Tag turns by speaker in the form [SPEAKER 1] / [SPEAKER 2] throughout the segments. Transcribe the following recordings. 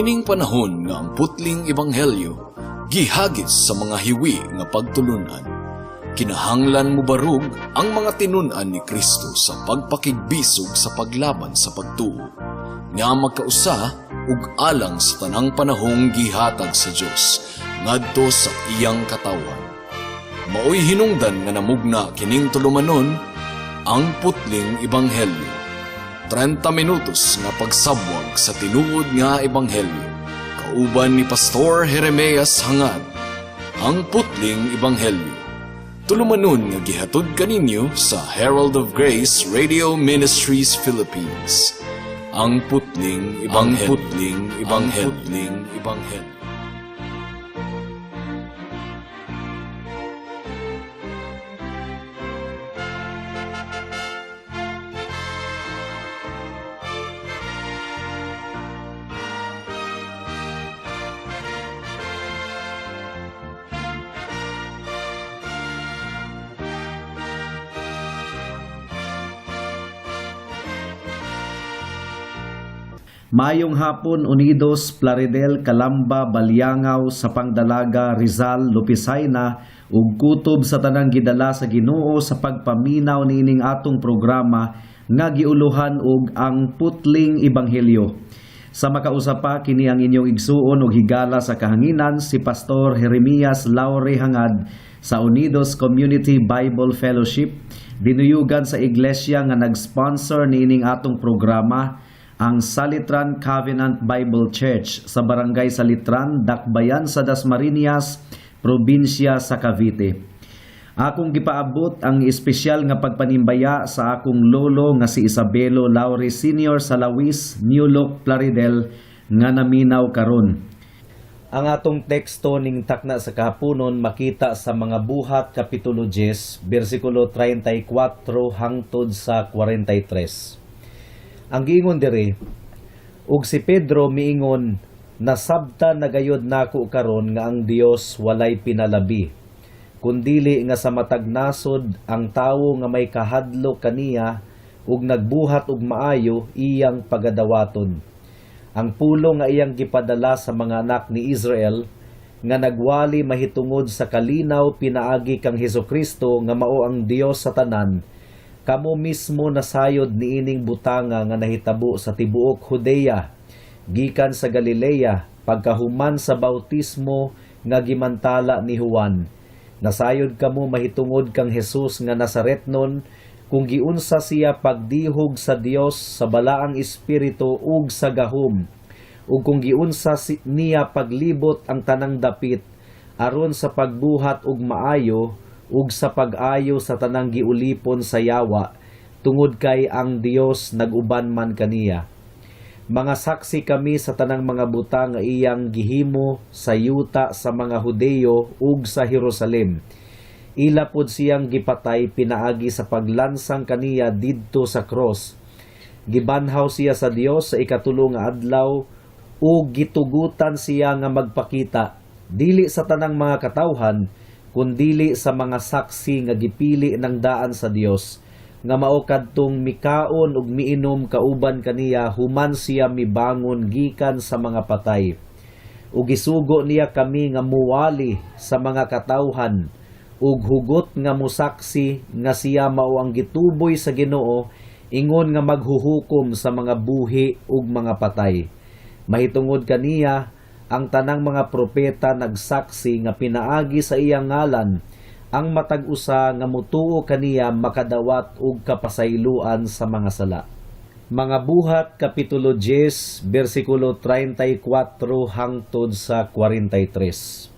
[SPEAKER 1] Niining panahon nga ang putling ebanghelyo gihagis sa mga hiwi nga pagtulunan. Kinahanglan mobarog ang mga tinun-an ni Kristo sa pagpakigbisog sa paglaban sa pagtuo nga magkausa ug alang sa tanang panahong gihatag sa Dios ngadto sa iyang katawhan. Maoy hinungdan nga namugna kining tulumanon, Ang Putling Ebanghelyo. 30 minutos nga pagsabwag sa tinuod nga ebanghelyo. Kauban ni Pastor Jeremias Hangad. Ang Putling Ebanghelyo. Tulumanon nga gihatod kaninyo sa Herald of Grace Radio Ministries Philippines. Ang Putling Ebanghelyo. Ang Putling Ebanghelyo. Ang Putling Ebanghelyo.
[SPEAKER 2] Mayong hapon, Unidos, Plaridel, Calamba, Baliangao, Sapang Dalaga, Rizal, Lopisayna ug kutob sa tanang gidala sa Ginoo sa pagpaminaw niining atong programa nga giuluhan og Ang Putling Ebanghelyo. Sa makausa pa, kini ang inyong igsuon ug higala sa kahanginan, si Pastor Jeremias Laure Hangad sa Unidos Community Bible Fellowship, dinuyugan sa iglesia nga nag-sponsor niining atong programa, ang Salitran Covenant Bible Church sa Barangay Salitran, Dakbayan sa Dasmariñas, probinsya sa Cavite. Akong gipaabot ang espesyal nga pagpanimbaya sa akong lolo nga si Isabelo Laure Sr. sa Lawis, New Look, Plaridel nga naminaw karon. Ang atong teksto ning takna sa kahaponon makita sa Mga Buhat kapitulo 10 bersikulo 34 hangtod sa 43. Ang giingon diri, "Ug si Pedro miingon, 'Nasabtan na gayod nako karon nga ang Dios walay pinalabi, kundili nga sa matag nasod ang tawo nga may kahadlok kaniya ug nagbuhat og maayo iyang pagadawaton. Ang pulong nga iyang gipadala sa mga anak ni Israel nga nagwali mahitungod sa kalinaw pinaagi kang Hesukristo nga mao ang Dios sa tanan, kamo mismo nasayod niining butanga nga nahitabo sa tibuok Judea gikan sa Galilea pagkahuman sa bautismo nga gimantala ni Juan. Nasayod kamo mahitungod kang Hesus nga Nazaretnon, kung giunsa siya pagdihog sa Dios sa Balaang Espiritu ug sa gahom, ug kung giunsa niya paglibot ang tanang dapit aron sa pagbuhat og maayo ug sa pag-ayo sa tanang giulipon sa yawa, tungod kay ang Dios nag-uban man kaniya. Mga saksi kami sa tanang mga butang nga iyang gihimo sa yuta sa mga Hudeyo ug sa Jerusalem. Ila pod siyang gipatay pinaagi sa paglansang kaniya didto sa cross. Gibanhaw siya sa Dios sa ikatulo nga adlaw ug gitugutan siya nga magpakita, dili sa tanang mga katawhan kundili sa mga saksi nga gipili ng daan sa Dios, nga mao kadtong mikaon ug miinom kauban kaniya human siya mibangon gikan sa mga patay. Ug gisugo niya kami nga muwali sa mga katawhan ug hugot nga musaksi nga siya mao ang gituboy sa Ginoo ingon nga maghuhukom sa mga buhi ug mga patay. Mahitungod kaniya ang tanang mga propeta nagsaksi nga pinaagi sa iyang ngalan ang matag usa nga mutuo kaniya makadawat og kapasayloan sa mga sala." Mga Buhat kapitulo 10 bersikulo 34 hangtod sa 43.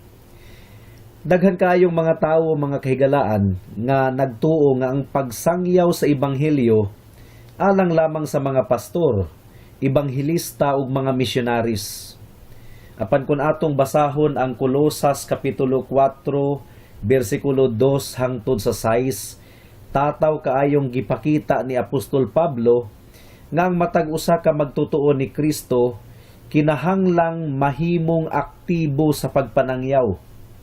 [SPEAKER 2] Daghan kaayong mga tawo, mga kahigalaan, nga nagtuo nga ang pagsangyaw sa ebanghelyo alang lamang sa mga pastor, ebanghelista ug mga missionaries. Apan kung atong basahon ang Kolosas kapitulo 4 bersikulo 2 hangtod sa 6, tataw kaayong gipakita ni Apostol Pablo nga ang matag usa ka magtotoo ni Kristo kinahanglang mahimong aktibo sa pagpanangyaw.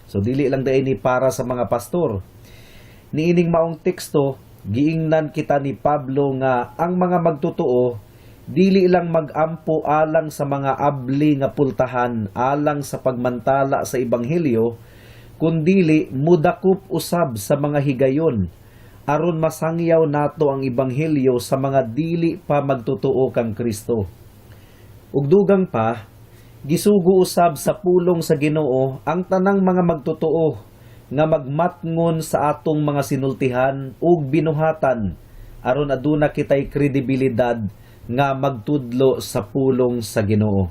[SPEAKER 2] So dili lang diay ni para sa mga pastor. Niining maong teksto, giingnan kita ni Pablo nga ang mga magtotoo Dili lang mag-ampo alang sa mga abli nga pultahan alang sa pagmantala sa ebanghelyo, kundili mudakop usab sa mga higayon aron masangyaw nato ang ebanghelyo sa mga dili pa magtotoo kang Kristo. Ug dugang pa, gisugo usab sa pulong sa Ginoo ang tanang mga magtotoo nga magmatngon sa atong mga sinultihan ug binuhatan aron aduna kitay kredibilidad nga magtudlo sa pulong sa Ginoo.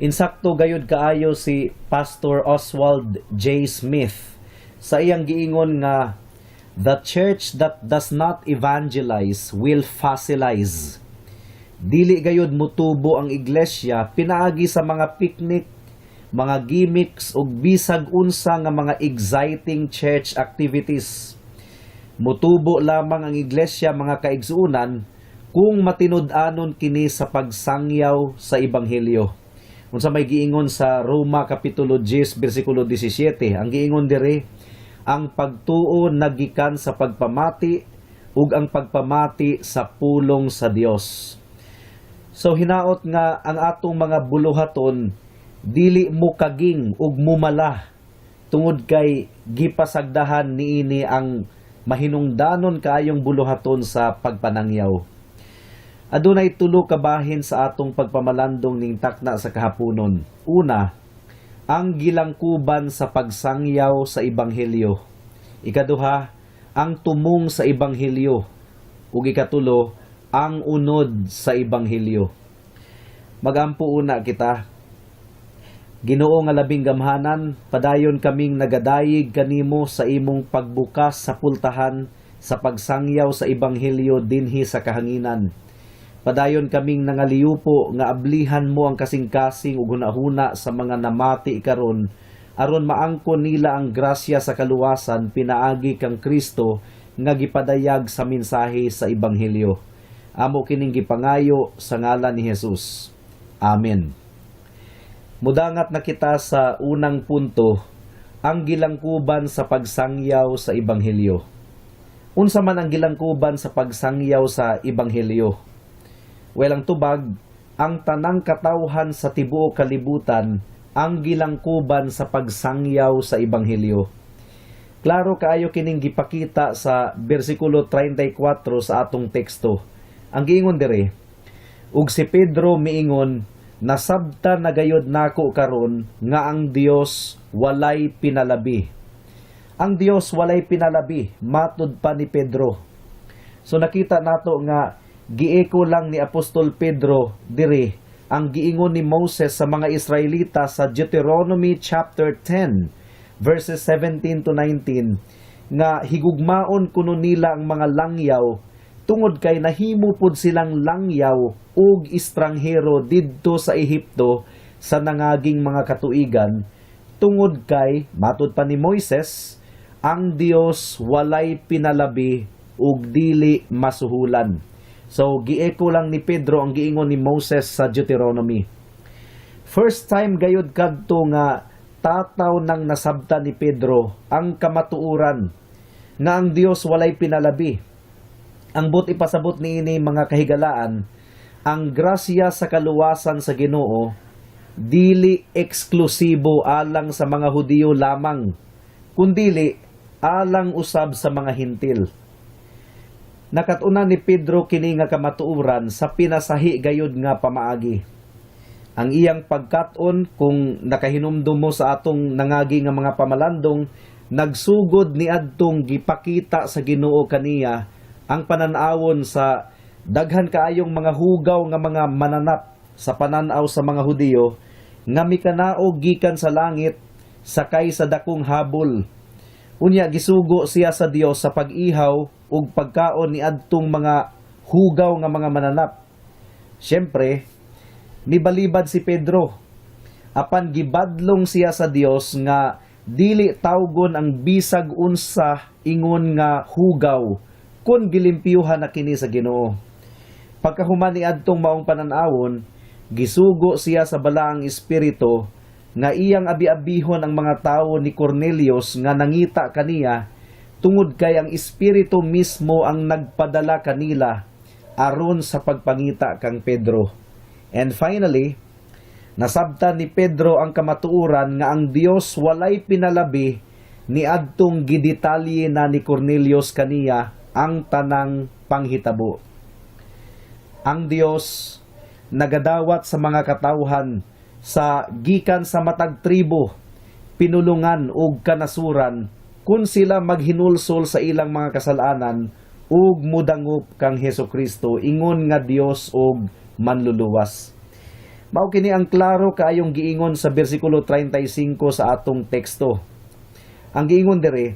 [SPEAKER 2] Insakto gayud kaayo si Pastor Oswald J. Smith sa iyang giingon nga "The church that does not evangelize will fossilize." Dili gayud mutubo ang iglesia pinaagi sa mga picnic, mga gimmicks ug bisag unsa nga mga exciting church activities. Mutubo lamang ang iglesia, mga kaigsuonan, kung matinud-anon kini sa pagsangyaw sa ebanghelyo. Unsa may giingon sa Roma kapitulo 10 bersikulo 17? Ang giingon diri, ang pagtuo nagikan sa pagpamati ug ang pagpamati sa pulong sa Dios. So hinaot nga ang atong mga buluhaton dili mo kaging ug mumala tungod kay gipasagdahan niini ang mahinungdanon kaayong buluhaton sa pagpanangyaw. Adunay tulo ka bahin sa atong pagpamalandong ning takna sa kahaponon. Una, ang gilangkuban sa pagsangyaw sa ebanghelyo. Ikaduha, ang tumong sa ebanghelyo. Ug ikatulo, ang unod sa ebanghelyo. Magampo una kita. Ginoo nga labing gamhanan, padayon kaming nagadayig kanimo sa imong pagbukas sa pultahan sa pagsangyaw sa ebanghelyo dinhi sa kahanginan. Padayon kaming nangaliupo nga ablihan mo ang kasing-kasing ug hunahuna sa mga namati karon aron maangkon nila ang grasya sa kaluwasan pinaagi kang Kristo nga gipadayag sa mensahe sa ebanghelyo. Amo kining gipangayo sa ngalan ni Jesus. Amen. Mudangat na kita sa unang punto, ang gilangkuban sa pagsangyaw sa ebanghelyo. Unsa man ang gilangkuban sa pagsangyaw sa ebanghelyo? Well, ang tubag, ang tanang katawhan sa tibuok kalibutan ang gilangkuban sa pagsangyaw sa ebanghelyo. Klaro kaayo kining gipakita sa bersikulo 34 sa atong teksto. Ang giingon dire, "Ug si Pedro miingon, 'Nasabtan na gayud nako karon nga ang Dios walay pinalabi.'" Ang Dios walay pinalabi, matud pa ni Pedro. So nakita nato nga gieko lang ni Apostol Pedro diri ang giingon ni Moses sa mga Israelita sa Deuteronomy chapter 10 verses 17 to 19 nga higugmaon kuno nila ang mga langyaw tungod kay nahimo pud silang langyaw ug estranghero didto sa Ehipto sa nangaging mga katuigan, tungod kay matud pa ni Moises, ang Dios walay pinalabi ug dili masuhulan. So gieko lang ni Pedro ang giingon ni Moses sa Deuteronomy. First time gayud kadto nga tataw nang nasabtan ni Pedro ang kamatuoran nga ang Dios walay pinalabi. Ang buot ipasabot niini, mga kahigalaan, ang grasya sa kaluwasan sa Ginoo dili eksklusibo alang sa mga Hudiyo lamang, kundili alang usab sa mga Hintil. Nakat-unan ni Pedro kini nga kamatuoran sa pinasahi gayud nga pamaagi. Ang iyang pagkat-on, kung nakahinumdum mo sa atong nangagi nga mga pamalandong, nagsugod niadtong gipakita sa Ginoo kaniya ang panan-awon sa daghan kaayong mga hugaw nga mga mananap sa pananaw sa mga Hudiyo nga mikanaog gikan sa langit sakay sa dakong habol. Unya gisugo siya sa Dios sa pag-ihaw ug pagkaon ni adtong mga hugaw nga mga mananap. Siyempre, nibalibad si Pedro. Apan gibadlong siya sa Dios nga dili tawgon ang bisag unsa ingon nga hugaw kung gilimpyuhan na kini sa Ginoo. Pagkahuman ni adtong maong panan-awon, gisugo siya sa Balaang Espiritu nga iyang abi-abihon ang mga tawo ni Cornelius nga nangita kaniya tungod kay ang Espiritu mismo ang nagpadala kanila aron sa pagpangita kang Pedro. And finally, nasabtan ni Pedro ang kamatuoran nga ang Dios walay pinalabi niadtong gidetalye na ni Cornelius kaniya ang tanang panghitabo. Ang Dios nagadawat sa mga katawhan sa gikan sa matag tribo, pinulungan ug kanasuran kung sila maghinulsol sa ilang mga kasalanan ug mudangop kang Hesus Kristo ingon nga Dios ug manluluwas. Mao kini ang klaro kaayong giingon sa bersikulo 35 sa atong teksto. Ang giingon diri,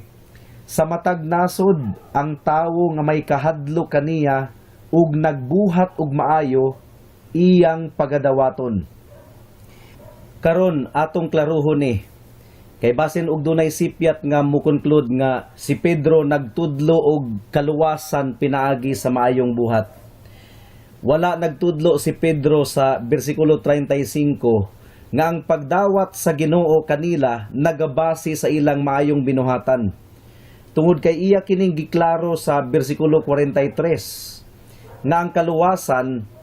[SPEAKER 2] sa matag nasod ang tawo nga may kahadlok kaniya ug nagbuhat og maayo, iyang pagadawaton. Karon atong klaruhon ni kay basin og dunay sipyat nga mo-conclude nga si Pedro nagtudlo og kaluwasan pinaagi sa maayong buhat. Wala nagtudlo si Pedro sa bersikulo 35 nga ang pagdawat sa Ginoo kanila nagabase sa ilang maayong binuhatan. Tungod kay iya kining giklaro sa bersikulo 43 nga ang kaluwasan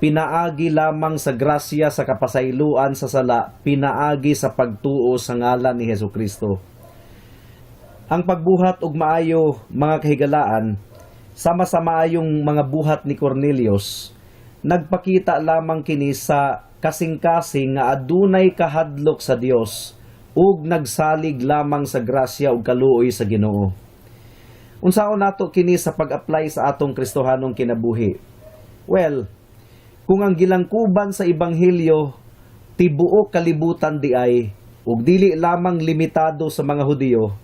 [SPEAKER 2] pinaagi lamang sa grasya sa kapasayloan sa sala, pinaagi sa pagtuo sa ngalan ni Hesus Kristo. Ang pagbuhat og maayo, mga kahigalaan, sama sa maayong mga buhat ni Cornelius, nagpakita lamang kini sa kasing-kasing nga adunay kahadlok sa Dios ug nagsalig lamang sa grasya ug kaluoy sa Ginoo. Unsaon nato kini sa pag-apply sa atong Kristohanong kinabuhi? Well, kung ang gilangkuban sa ebanghelyo tibuok kalibutan diay ug dili lamang limitado sa mga Hudiyo,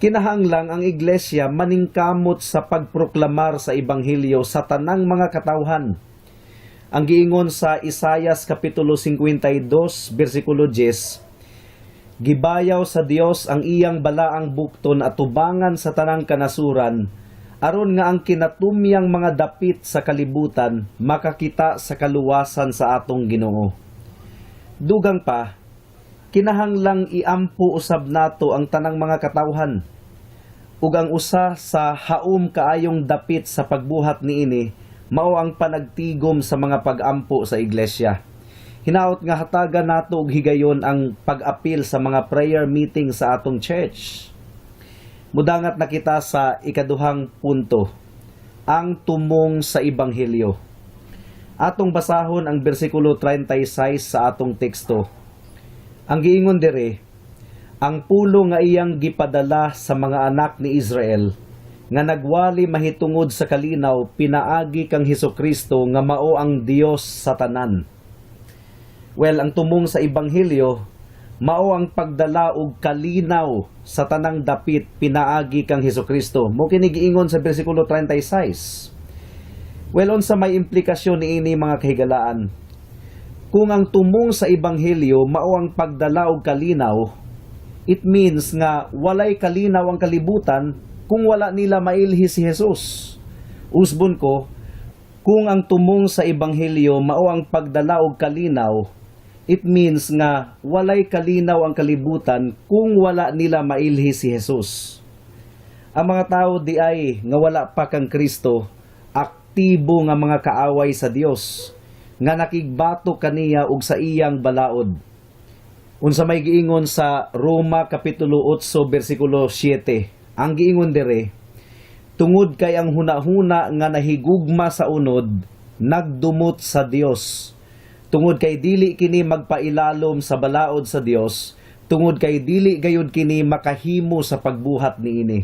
[SPEAKER 2] kinahanglang ang iglesia maningkamot sa pagproklamar sa ebanghelyo sa tanang mga katawhan. Ang giingon sa Isayas kapitulo 52 bersikulo 10, gibayaw sa Dios ang iyang balaang bukton atubangan sa tanang kanasuran aron nga ang kinatumyang mga dapit sa kalibutan makakita sa kaluwasan sa atong Ginoo. Dugang pa, kinahanglang iampo usab nato ang tanang mga katawhan. Ug ang usa sa haom kaayong dapit sa pagbuhat niini mao ang panagtigom sa mga pag-ampo sa iglesia. Hinaot nga hatagan nato og higayon ang pag-apil sa mga prayer meeting sa atong church. Mudangat na kita sa ikaduhang punto, ang tumong sa ebanghelyo. Atong basahon ang bersikulo 36 sa atong teksto. Ang giingon diri, ang pulong nga iyang gipadala sa mga anak ni Israel nga nagwali mahitungod sa kalinaw pinaagi kang Hesus Kristo nga mao ang Dios sa tanan. Well, ang tumong sa ebanghelyo mao ang pagdala og kalinaw sa tanang dapit pinaagi kang Hesus Kristo. Mao kini giingon sa bersikulo 36. Well, unsa may implikasyon niini, mga kahigalaan? Kung ang tumong sa ebanghelyo mao ang pagdala og kalinaw, it means nga walay kalinaw ang kalibutan kung wala nila mailhi si Jesus. Usbon ko, kung ang tumong sa ebanghelyo mao ang pagdala og kalinaw, it means nga walay kalinaw ang kalibutan kung wala nila mailhi si Jesus. Ang mga tao diay nga wala pa kang Kristo, aktibo nga mga kaaway sa Dios, nga nakigbato kaniya ug sa iyang balaod. Unsa may giingon sa Roma kapitulo 8 bersikulo 7? Ang giingon dire, tungod kay ang hunahuna nga nahigugma sa unod nagdumot sa Dios. Tungod kay dili kini magpailalom sa balaod sa Dios, tungod kay dili gayud kini makahimo sa pagbuhat niini.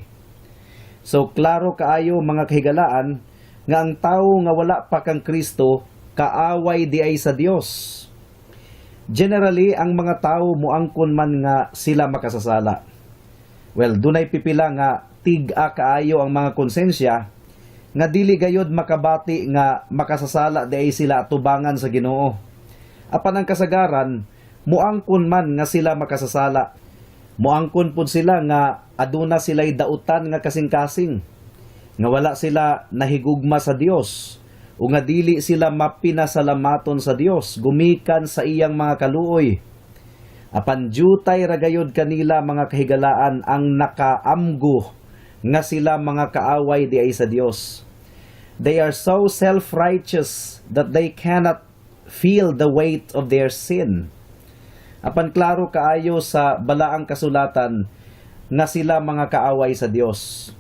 [SPEAKER 2] So klaro kaayo, mga kahigalaan, nga ang tawo nga wala pa kang Kristo kaaway diay sa Dios. Generally, ang mga tao muangkon man nga sila makasasala. Well, dunay pipila nga tig-a kaayo ang mga konsensya nga dili gayod makabati nga makasasala diay sila atubangan sa Ginoo. Apan ang kasagaran, muangkon man nga sila makasasala. Muangkon pud sila nga aduna sila'y dautan nga kasing-kasing, nga wala sila nahigugma sa Dios o nga dili sila mapinasalamaton sa Dios gumikan sa iyang mga kaluoy. Apan jutay ra gayod kanila, mga kahigalaan, ang nakaamgo nga sila mga kaaway diay sa Dios. They are so self-righteous that they cannot feel the weight of their sin. Apan klaro kaayo sa balaang kasulatan nga sila mga kaaway sa Dios.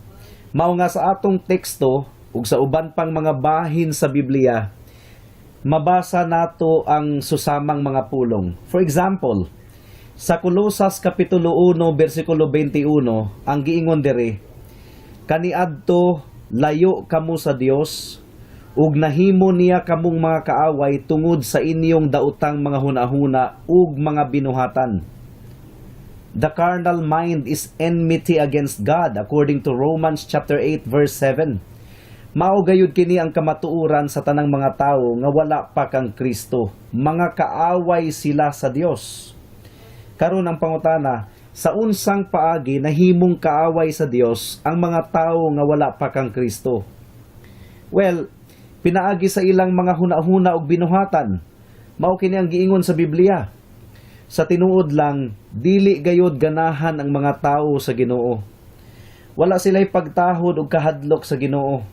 [SPEAKER 2] Mao nga sa atong teksto ug sa uban pang mga bahin sa Biblia, mabasa nato ang susamang mga pulong. For example, sa Kolosas kapitulo 1 bersikulo 21, ang giingon diri, "Kaniadto layo kamo sa Dios ug nahimo niya kamong mga kaaway tungod sa inyong daotang mga hunahuna ug mga binuhatan." The carnal mind is enmity against God, according to Romans chapter 8 verse 7. Mao gayud kini ang kamatuoran sa tanang mga tawo nga wala pa kang Kristo. Mga kaaway sila sa Dios. Karon, ang pangutana, sa unsang paagi nahimong kaaway sa Dios ang mga tawo nga wala pa kang Kristo? Well, pinaagi sa ilang mga hunahuna ug binuhatan. Mao kini ang giingon sa Biblia. Sa tinuod lang, dili gayud ganahan ang mga tawo sa Ginoo. Wala sila'y pagtahod ug kahadlok sa Ginoo.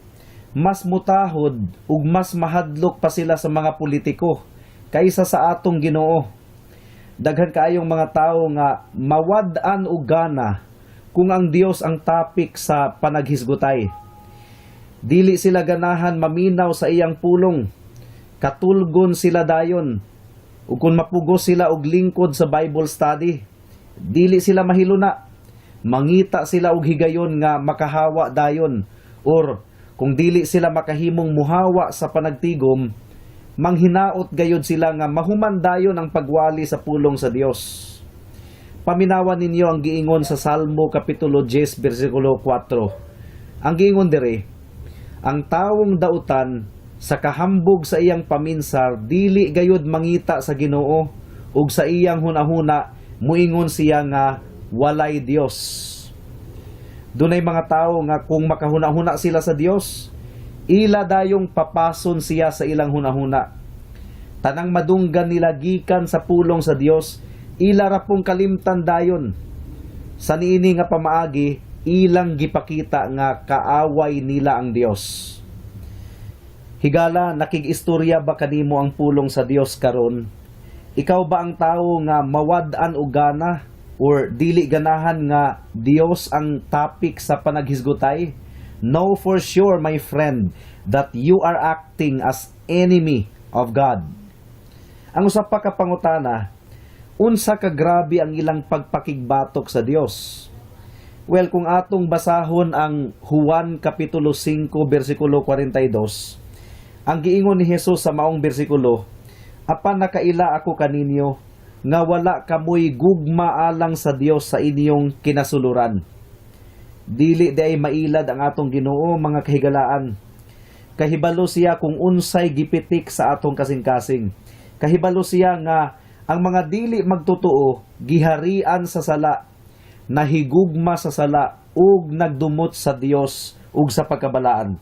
[SPEAKER 2] Mas mutahod ug mas mahadlok pa sila sa mga politiko kaysa sa atong Ginoo. Daghan kaayong mga tawo nga mawad-an og gana kung ang Dios ang topic sa panaghisgutay. Dili sila ganahan maminaw sa iyang pulong. Katulgon sila dayon. Ug kung mapugos sila og lingkod sa Bible study, dili sila mahiluna. Mangita sila og higayon nga makahawa dayon, or kung dili sila makahimong muhawa sa panagtigom, manghinaot gayud sila nga mahuman dayon ang pagwali sa pulong sa Dios. Paminawan ninyo ang giingon sa Salmo kapitulo 10 bersikulo 4. Ang giingon diri, "Ang tawong dautan sa kahambog sa iyang paminsar dili gayud mangita sa Ginoo, ug sa iyang hunahuna muingon siya nga walay Dios." Dunay mga tawo nga kung makahuna-huna sila sa Dios, ila dayong papason siya sa ilang hunahuna. Tanang madunggan nila gikan sa pulong sa Dios, ila ra pong kalimtan dayon. Sa niini nga pamaagi, ilang gipakita nga kaaway nila ang Dios. Higala, nakig-istorya ba kanimo ang pulong sa Dios karon? Ikaw ba ang tawo nga mawad-an og gana or dili ganahan nga Dios ang topic sa panaghisgutay? Know for sure, my friend, that you are acting as enemy of God. Ang usa pa ka pangutana, unsa ka grabe ang ilang pagpakigbatok sa Dios? Well, kung atong basahon ang Juan kapitulo 5 bersikulo 42, ang giingon ni Jesus sa maong bersikulo, "Apan nakaila ako kaninyo nga wala kamoy gugma alang sa Dios sa inyong kinasuluran." Dili diay mailad ang atong Ginoo, mga kahigalaan. Kahibalo siya kung unsay gipitik sa atong kasing-kasing. Kahibalo siya nga ang mga dili magtotoo giharian sa sala, nahigugma sa sala ug nagdumot sa Dios ug sa pagkabalaan.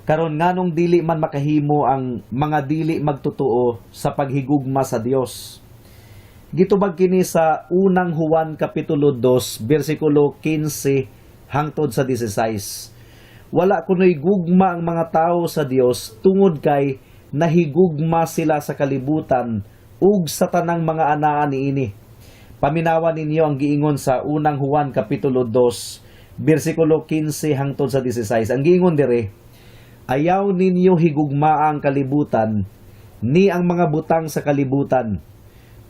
[SPEAKER 2] Karon, nganong dili man makahimo ang mga dili magtotoo sa paghigugma sa Dios? Gitubag kini sa Unang Juan kapitulo 2 bersikulo 15 hangtod sa 16. Wala kunoy gugma ang mga tao sa Dios tungod kay nahigugma sila sa kalibutan ug sa tanang mga anaa niini. Paminawan ninyo ang giingon sa Unang Juan kapitulo 2 bersikulo 15 hangtod sa 16. Ang giingon dire, "Ayaw ninyo higugmaa ang kalibutan ni ang mga butang sa kalibutan.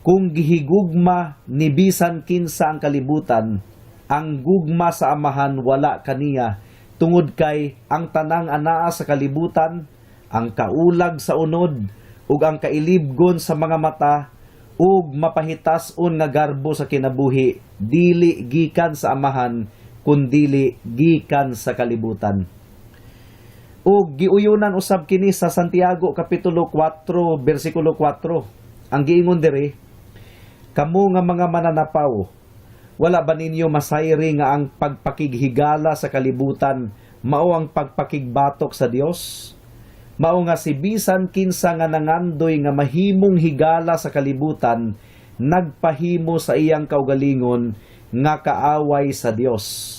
[SPEAKER 2] Kung gihigugma ni bisan kinsa ang kalibutan, ang gugma sa Amahan wala kaniya, tungod kay ang tanang anaa sa kalibutan, ang kaulag sa unod ug ang kailibgon sa mga mata ug mapahitas-on nga garbo sa kinabuhi, dili gikan sa Amahan kundili gikan sa kalibutan." Ug giuyunan usab kini sa Santiago kapitulo 4 bersikulo 4. Ang giingon diri, "Kamo nga mga mananapaw, wala ba ninyo masayri nga ang pagpakighigala sa kalibutan mao ang pagpakigbatok sa Dios? Mao nga si bisan kinsa nga nangandoy nga mahimong higala sa kalibutan, nagpahimo sa iyang kaugalingon nga kaaway sa Dios."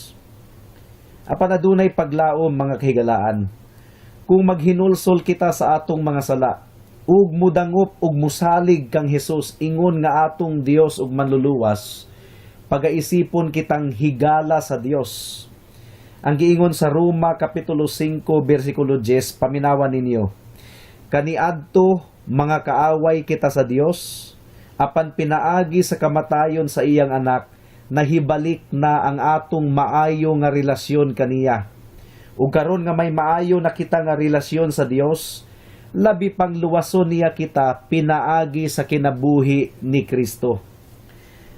[SPEAKER 2] Apan adunay paglaom, mga kahigalaan. Kung maghinulsol kita sa atong mga sala, ug mudangop ug musalig kang Hesus ingon nga atong Dios ug Manluluwas, pagaisipon kitang higala sa Dios. Ang giingon sa Roma kapitulo 5 bersikulo 10, paminawan ninyo. Kaniadto mga kaaway kita sa Dios, apan pinaagi sa kamatayon sa iyang Anak, nahibalik na ang atong maayo nga relasyon kaniya. Ug karon nga may maayo na kita nga relasyon sa Dios, labi pang luwason niya kita pinaagi sa kinabuhi ni Kristo.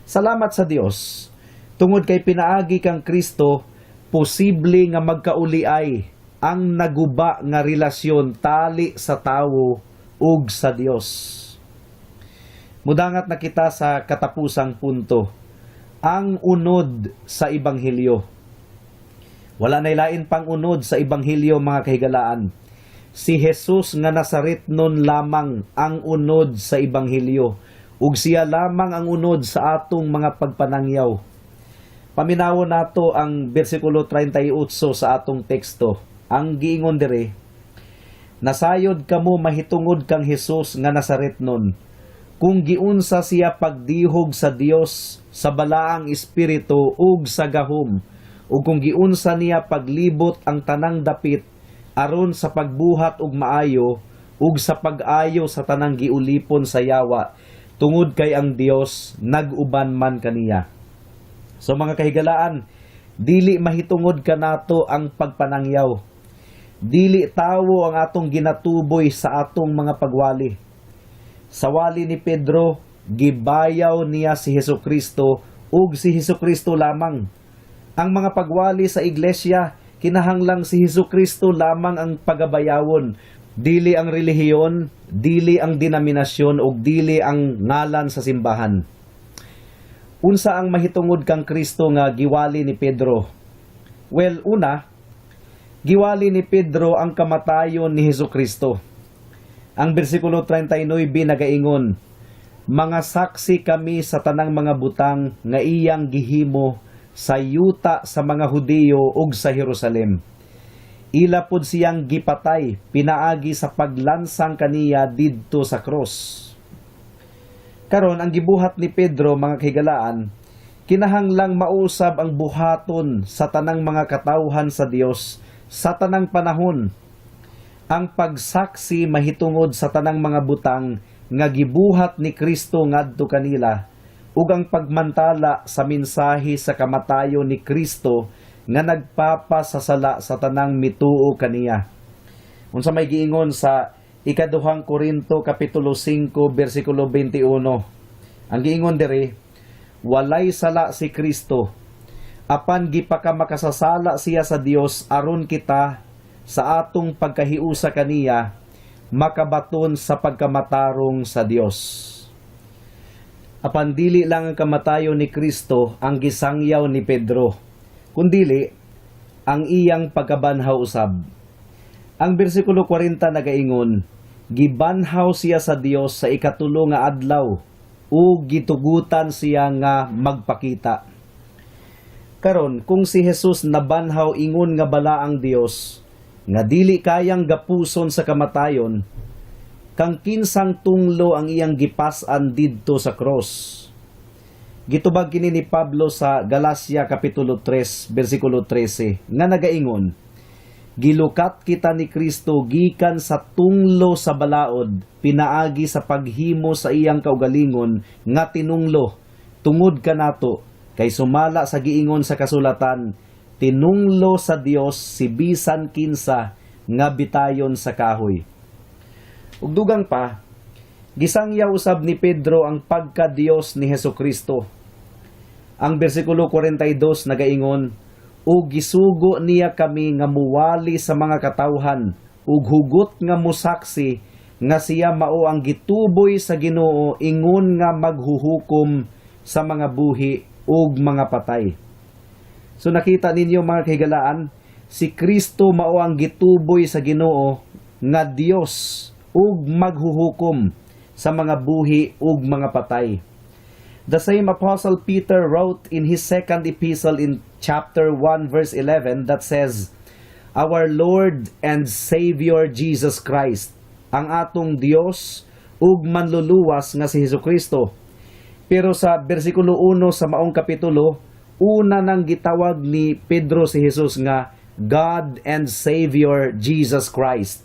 [SPEAKER 2] Salamat sa Dios. Tungod kay pinaagi kang Kristo, posible nga magkauliay ang naguba nga relasyon tali sa tawo ug sa Dios. Mudangat na kita sa katapusang punto: ang unod sa Ebanghelyo. Wala na lain pang unod sa Ebanghelyo, mga kahigalaan. Si Jesus nga Nazaretnon lamang ang unod sa Ebanghelyo ug siya lamang ang unod sa atong mga pagpanangyaw. Paminawon nato ang bersikulo 38 sa atong teksto. Ang giingon diri, "Nasayod kamo mahitungod kang Hesus nga Nazaretnon, kung giunsa siya pagdihog sa Dios sa Balaang Espiritu ug sa gahom, ug kung giunsa niya paglibot ang tanang dapit aron sa pagbuhat og maayo ug sa pag-ayo sa tanang giulipon sa yawa, tungod kay ang Dios nag-uban man kaniya." So mga kahigalaan, dili mahitungod kanato ang pagpanangyaw. Dili tawo ang atong ginatuboy sa atong mga pagwali. Sa wali ni Pedro, gibayaw niya si Hesus Kristo ug si Hesus Kristo lamang. Ang mga pagwali sa iglesia, kinahanglang si Hesus Kristo lamang ang pagabayawon. Dili ang relihiyon, dili ang denominasyon ug dili ang ngalan sa simbahan. Unsa ang mahitungod kang Kristo nga giwali ni Pedro? Well, una, giwali ni Pedro ang kamatayon ni Hesus Kristo. Ang bersikulo 39 nagaingon, "Mga saksi kami sa tanang mga butang nga iyang gihimo sa yuta sa mga Hudiyo ug sa Jerusalem. Ila pod siyang gipatay pinaagi sa paglansang kaniya didto sa krus." Karon, ang gibuhat ni Pedro, mga kahigalaan, kinahanglang mausab ang buhaton sa tanang mga katawhan sa Dios sa tanang panahon. Ang pagsaksi mahitungod sa tanang mga butang nga gibuhat ni Kristo ngadto kanila ug ang pagmantala sa mensahe sa kamatayon ni Kristo nga nagpapasasala sa tanang mituo kaniya. Unsa may giingon sa Ikaduhang Korinto kapitulo 5 bersikulo 21? Ang giingon diri, "Walay sala si Kristo, apan gipakamakasasala siya sa Dios aron kita sa atong pagkahiusa kaniya makabaton sa pagkamatarong sa Dios." Apan dili lang ang kamatayon ni Kristo ang gisangyaw ni Pedro, kundili ang iyang pagkabanhaw usab. Ang bersikulo 40 nagaingon, "Gibanhaw siya sa Dios sa ikatulo nga adlaw ug gitugutan siya nga magpakita." Karon, kung si Jesus nabanhaw ingon nga Balaang Dios, nga dili kayang gapuson sa kamatayon, kang kinsang tunglo ang iyang gipas-an didto sa cross? Gitubag kini ni Pablo sa Galacia kapitulo 3 bersikulo 13 nga nagaingon, "Gilukat kita ni Kristo gikan sa tunglo sa balaod pinaagi sa paghimo sa iyang kaugalingon nga tinunglo tungod kanato, kay sumala sa giingon sa kasulatan, tinunglo sa Dios si bisan kinsa nga bitayon sa kahoy." Ug dugang pa, gisangyaw usab ni Pedro ang pagka-Dios ni Hesukristo. Ang bersikulo 42 nagaingon, "Ug gisugo niya kami nga muwali sa mga katawhan ug hugot nga musaksi nga siya mao ang gituboy sa Ginoo ingon nga maghuhukom sa mga buhi ug mga patay." So nakita ninyo, mga kahigalaan, si Kristo mao ang gituboy sa Ginoo nga Dios ug maghuhukom sa mga buhi ug mga patay. The same Apostle Peter wrote in his second epistle in chapter 1 verse 11 that says, Our Lord and Savior Jesus Christ, ang atong Dios ug manluluwas nga si Hesus Kristo. Pero sa bersikulo 1 sa maong kapitulo, una nang gitawag ni Pedro si Jesus nga God and Savior Jesus Christ,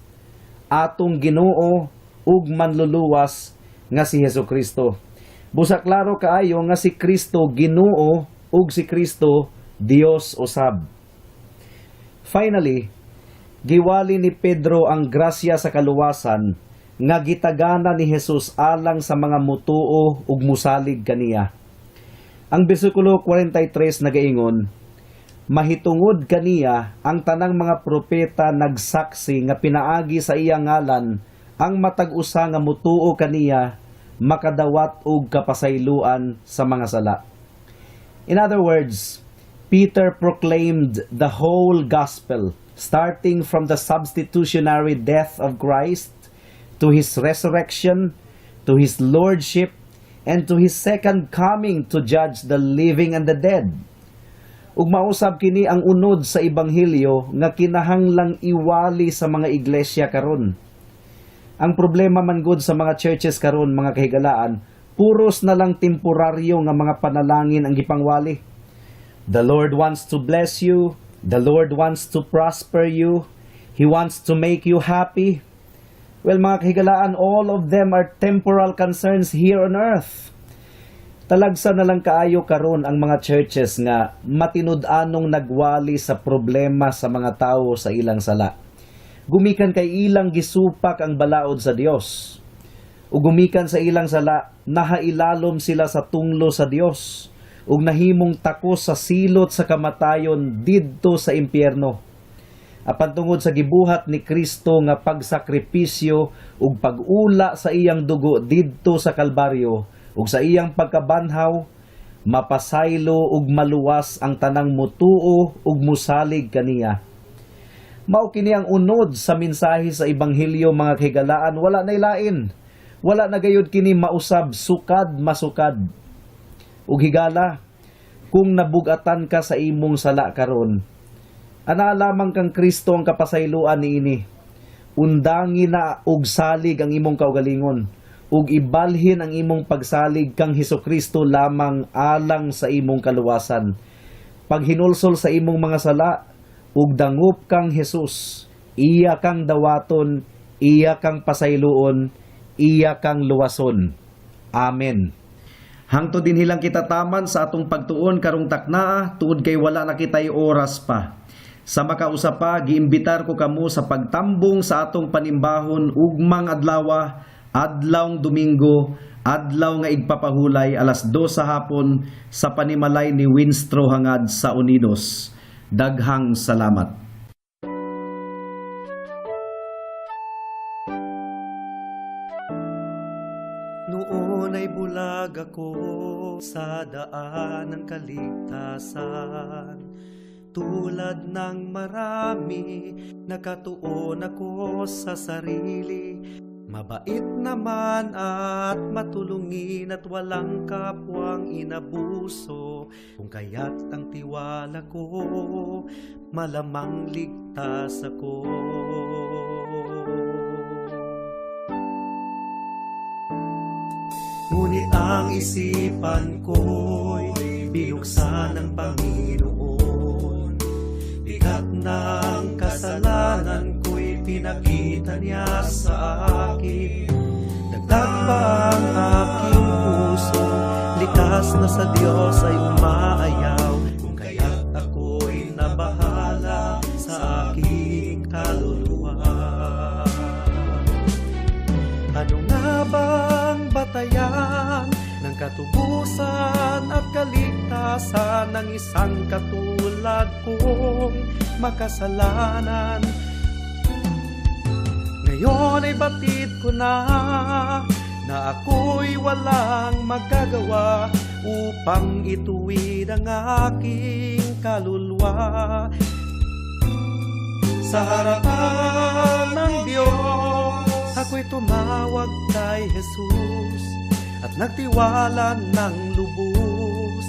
[SPEAKER 2] atong Ginoo ug manluluwas nga si Hesus Kristo. Busa klaro kaayo nga si Kristo Ginoo ug si Kristo Dios usab. Finally, giwali ni Pedro ang grasya sa kaluwasan nga gitagana ni Jesus alang sa mga mutuo ug musalig kaniya. Ang bersikulo 43 nagaingon, "Mahitungod kaniya ang tanang mga propeta nagsaksi nga pinaagi sa iyang ngalan ang matag usa nga mutuo kaniya makadawat og kapasayloan sa mga sala." In other words, Peter proclaimed the whole gospel, starting from the substitutionary death of Christ to his resurrection, to his lordship, and to his second coming to judge the living and the dead. Ug mausab kini ang unod sa ebanghelyo nga kinahanglang iwali sa mga iglesia karon. Ang problema man gud sa mga churches karon, mga kahigalaan, puros na lang temporaryo nga mga panalangin ang gipangwali. The Lord wants to bless you. The Lord wants to prosper you. He wants to make you happy. Well, mga kahigalaan, all of them are temporal concerns here on earth. Talagsa na lang kaayo karon ang mga churches nga matinud-anong nagwali sa problema sa mga tao sa ilang sala. Gumikan kay ilang gisupak ang balaod sa Dios. Ug gumikan sa ilang sala, nahailalom sila sa tunglo sa Dios ug nahimong takos sa silot sa kamatayon didto sa impyerno. Apan tungod sa gibuhat ni Kristo nga pagsakripisyo ug pag-ula sa iyang dugo didto sa Kalbaryo ug sa iyang pagkabanhaw, mapasaylo ug maluwas ang tanang mutuo ug musalig kaniya. Mao kini ang unod sa mensahe sa ebanghelyo, mga kahigalaan, wala nay lain. Wala na gayud kini mausab, sukad masukad. Ug higala, kung nabugatan ka sa imong sala karon, ana lamang kang Kristo ang kapasayloan niini. Undangi na og salig ang imong kaugalingon ug ibalhin ang imong pagsalig kang Hesukristo lamang alang sa imong kaluwasan. Paghinulsol sa imong mga sala ug dangup kang Jesus, iya kang dawaton, iya kang pasayloon, iya kang luwason. Amen. Hangtod dinhi lang kita taman sa atong pagtuon karong taknaa tungod kay wala na kitay oras pa. Sa makausa pa, giimbitar ko kamo sa pagtambong sa atong panimbahon ugmang adlawa, adlawng Domingo, adlaw nga igpapahulay, alas 2 sa hapon sa panimalay ni Winstro Hangad sa Unidos. Daghang salamat.
[SPEAKER 3] Noon ay bulag ako sa daan ng kaligtasan. Tulad ng marami, nakatuon ako sa sarili. Mabait naman at matulungin at walang kapwang inabuso. Kung kaya't ang tiwala ko, malamang ligtas ako. Ngunit ang isipan ko'y binuksan ng Panginoon. Bigat ng kasalanan ko'y pinakita niya sa akin. Dagdag pa ang aking puso, likas na sa Diyos ay umaayaw. Kung kaya't ako'y nabahala sa aking kaluluwa. Ano nga bang batayan ng katubusan at kaligtasan ng isang katulad kong makasalanan? Ngayon ay batid ko na na ako'y walang magagawa upang ituwid ang aking kaluluwa. Sa harapan ng Diyos, ako'y tumawag kay Jesus at nagtiwala ng lubos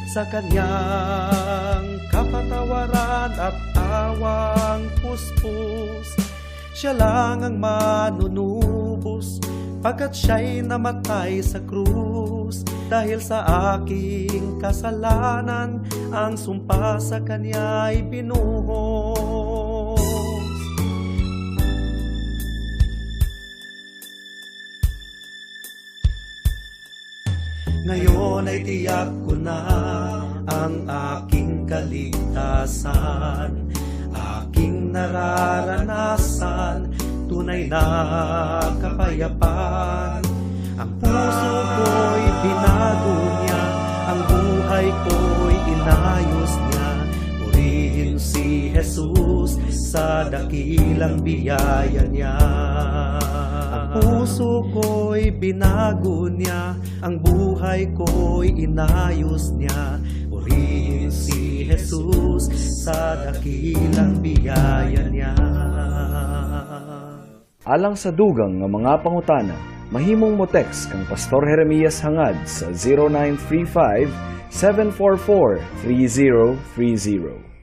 [SPEAKER 3] sa kanyang kapatawaran at sawang puspos. Siya lang ang manunubos, pagkat siya'y namatay sa krus. Dahil sa aking kasalanan, ang sumpa sa kanya'y binuhos. Ngayon ay tiyak ko na ang aking kaligtasan, aking nararanasan, tunay na kapayapaan. Ang puso ko'y binago niya, ang buhay ko'y inayos niya. Purihin si Jesus sa dakilang biyaya niya. Ang puso ko'y binago niya, ang buhay ko'y inayos niya. Purihin si Jesus sa dakilang biyaya niya.
[SPEAKER 1] Alang sa dugang nga mga pangutana, mahimong mo text kang Pastor Jeremias Hangad sa 0935 744 3030.